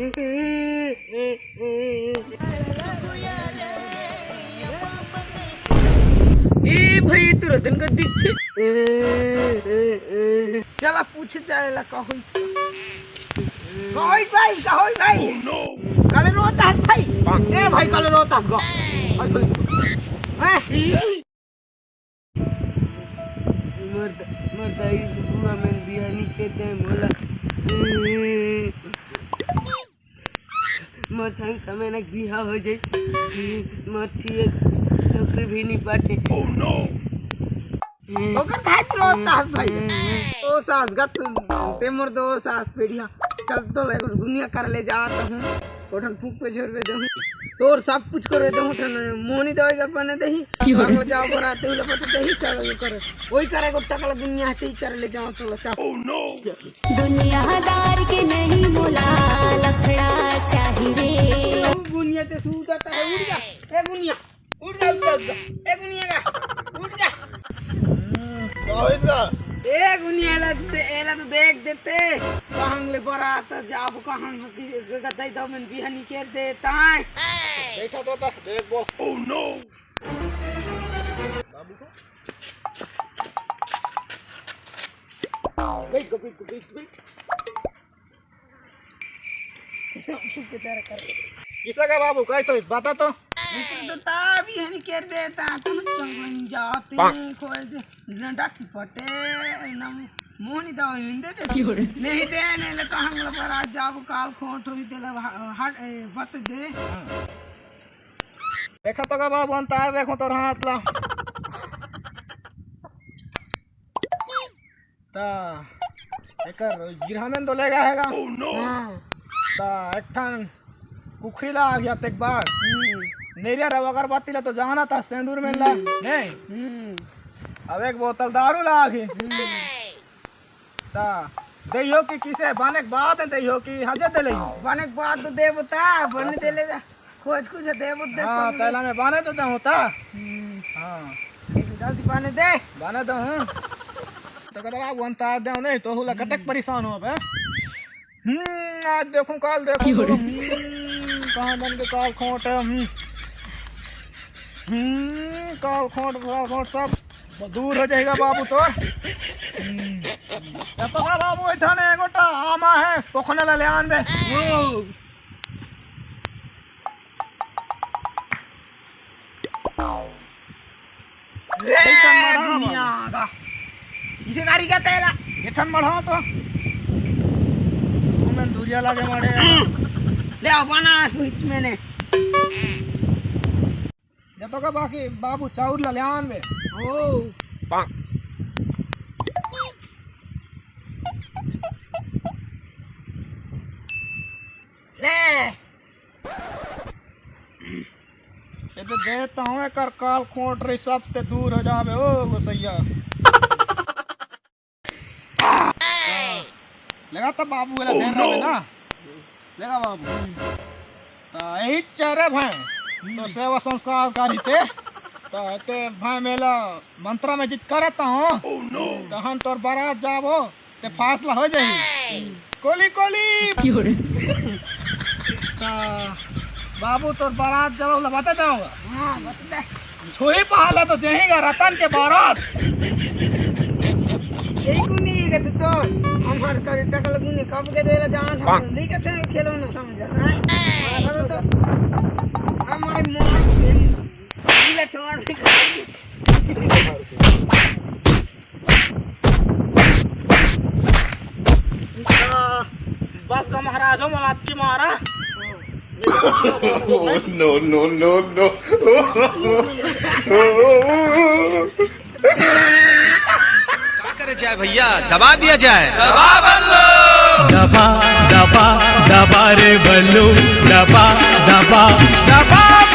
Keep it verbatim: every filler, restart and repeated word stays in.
ए भाई, तोर दन का दिख छे। चला पूछ जाए ला, का होई? का होई भाई, का होई भाई? काले रोता है भाई। ए भाई, काले रोता है। हैं? मोर द-, मोर दाई बुआ मन बिहानी के दे मोला। मोर संग कमेनक बिहा हो जाई। मोर ठीक छोकरी भी नहीं पाटे। ओकर खातिर रोता है भाई। ओ सास गत, ते मोर दो सास पीढ़िया। चल तो ले गुनिया कर ले जात हूँ। ओठन फूक पे छोड़ दे हूँ। तोर सब कुछ कर दे हूँ। ठन मोनी दवाई कर बने दे ही। हम जाओ बराते हुए पता दे ही, चलो ये कर। वही करे को टकला दुनिया है, ते ही कर ले जाओ, चलो, चल। दुनियादार के नहीं मोला लफड़ा चाही रे। ओ गुनिया ते सूतता है, उठ जा। ए गुनिया, उठ जा, उठ जा, उठ जा। ए गुनिया का, उठ जा। का होइस गा? ए गुनिया, एला तो दे-, एला तो देख देते। कहंग ले बरात जाब, कहंग की गदई दो मन बिहनी के देता है। बैठा तो था, देख वो। बैठ गो, बैठ गो, बैठ, बैठ। किसा का बाबू, कह तो बता तो। इतना तो ता भी है नहीं कर देता, कौन चंगन जाते, कोई से डंडा की पटे, ना मोनी दवा हिंदे दे। नहीं दे, नहीं ले कहंग ला बरात जाब, काल खोट होई, तेला हट, ए, बत दे। हाँ। देखा तो का बाबू, अंतार देखो तोर हाथ ला। ता एकर गिरहा में तो लेगा हैगा। हाँ। ता एक ठन कुखरी ला आ गया तेक बार। हम्म। नेरिया रवा अगरबत्ती ला तो जाना था, सेंदूर में ला। हम्म। नहीं। हम्म। अब एक बोतल दारू ला आ गई। हम्म। ता देइहो कि किसे बने के बाद देइहो कि हजे दे लइहो? बने के बाद तो देबो ता, बने दे ले। खोज कुछ देबो दे हाँ, पहला मैं बने तो दऊँ ता। हम्म। हाँ। एक जल्दी बने दे। बने दऊँ। तो कहता बाबू, अंता दे नहीं, तो होला कतक परेशान हो बे। हम्म, आज देखूं, काल देखूं। हम्म, कहाँ बन के काल खोट है, हम्म। हम्म, काल खोट, काल खोट सब दूर हो जाएगा बाबू तो। हम्म। ए पका बाबू, एठाने एगोटा आमा है, पोखने ला ले आन बे। ओ। रे दुनिया का। इसे गाड़ी का तेला। एठन मढ़ा तो। मैं दूरिया लागे मारे। ले आओ बना तू इच मैंने। जतो का बाकी बाबू चाउर ला ले आन बे। ओ। ले। ये तो देता हूँ, एकर काल खोट रही सब ते दूर हो जावे ओ गोसैया। लेगा तो बाबू वाला देर रहे ना। लेगा बाबू। तो यही चेहरे भाई। तो सेवा संस्कार करी ते। तो ते भाई मेला मंत्रा में जित करता हूँ। तो हम तोर बारात जाबो। ते फासला हो जाही। कोली, कोली। ता बाबू तोर बारात जब ओला बता जाऊंगा। हाँ, बता। छोही पहाला तो जहीगा रतन के बारात। यही को नहीं है तो, तो हमार करे टकल गुने कब के देला जान हम नहीं के से खेलो ना समझ, हैं? हमारा तो, तो हमारे मोहन के लिए छोड़। बस का महाराज हो, मोला अतकी मारा। No, no, no, no। क्या करे जाए भैया, दबा दिया जाए। दबा बल्लो। दबा, दबा, दबा रे बल्लो, दबा, दबा, दबा।